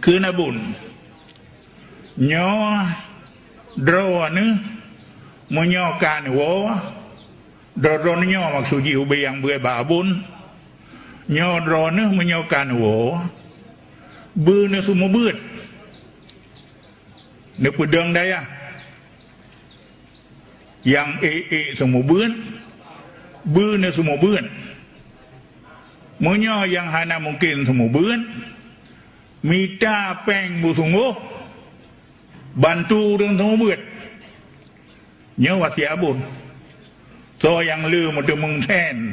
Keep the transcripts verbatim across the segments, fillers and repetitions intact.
Kheun Abon, nyoe droeneuh meunyoe ka neuwoe, droeneuh nyoe maksud jih ubé nyang beuet bak Abon, nyoe droeneuh meunyoe ka neuwoe, beu neuseumeubeuet, neupeudong dayah. Nyang ék-ék seumeubeuet, beu neuseumeubeuet. Meunyoe nyang hana mungken seumeubeuet, mita péng beusunggoh, bantu ureuëng seumeubeuet. Nyoe wasiet Abon. Soe nyang le meuteumeung sén,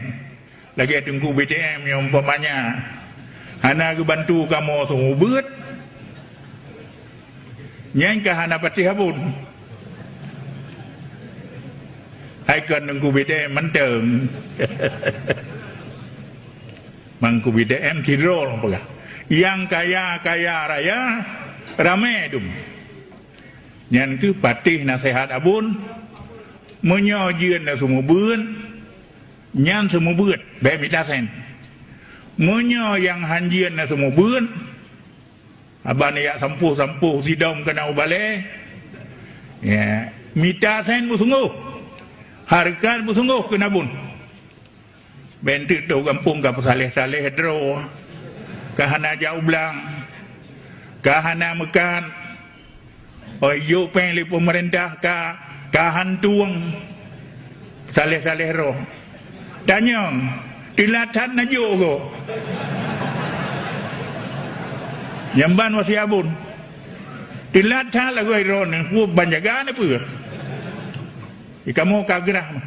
lagée Teungku B T M nyang umpamanya hana geubantu kamoe seumeubeuet, nyan ka hana patéh Abon. Hai kon Teungku B T M mantong. Mangku B T M sidroe lom peugah, nyang kaya-kaya raya ramé dum. Nyan keuh patéh naseuhat Abon, meunyoe jeuet neuseumeubeuet, nyan seumeubeuet, bék mita sén. Meunyoe nyang han jeuet neuseumeubeuet, haba neujak sampôh-sampôh sidong keunan u balée, ya, mita sén beusunggoh, hareukat beusunggoh keu Abon. Bék teuk tôh gampông ka peusaléh-saléh droe, ka hana jak u blang, ka hana meukat, oi jok péng lé peumeurintah ka, ka hantueng, saléh-saléh droe. Tanyong, teulat that neujok goe. Nyan ban wasiet Abon. Teulat that lagoe droeneuh, peue ban jaga neuh peue? Di kamoe ka grah.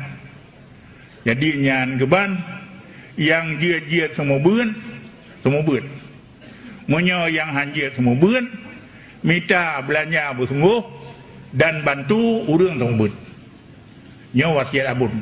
Jadi nyan keuban, nyang jeuet-jeuet seumeubeuet, seumeubeuet. Meunyoe nyang han jeuet seumeubeuet, mita beulanja beusunggoh dan bantu ureuëng seumeubeuet. Nyoe wasiet Abon.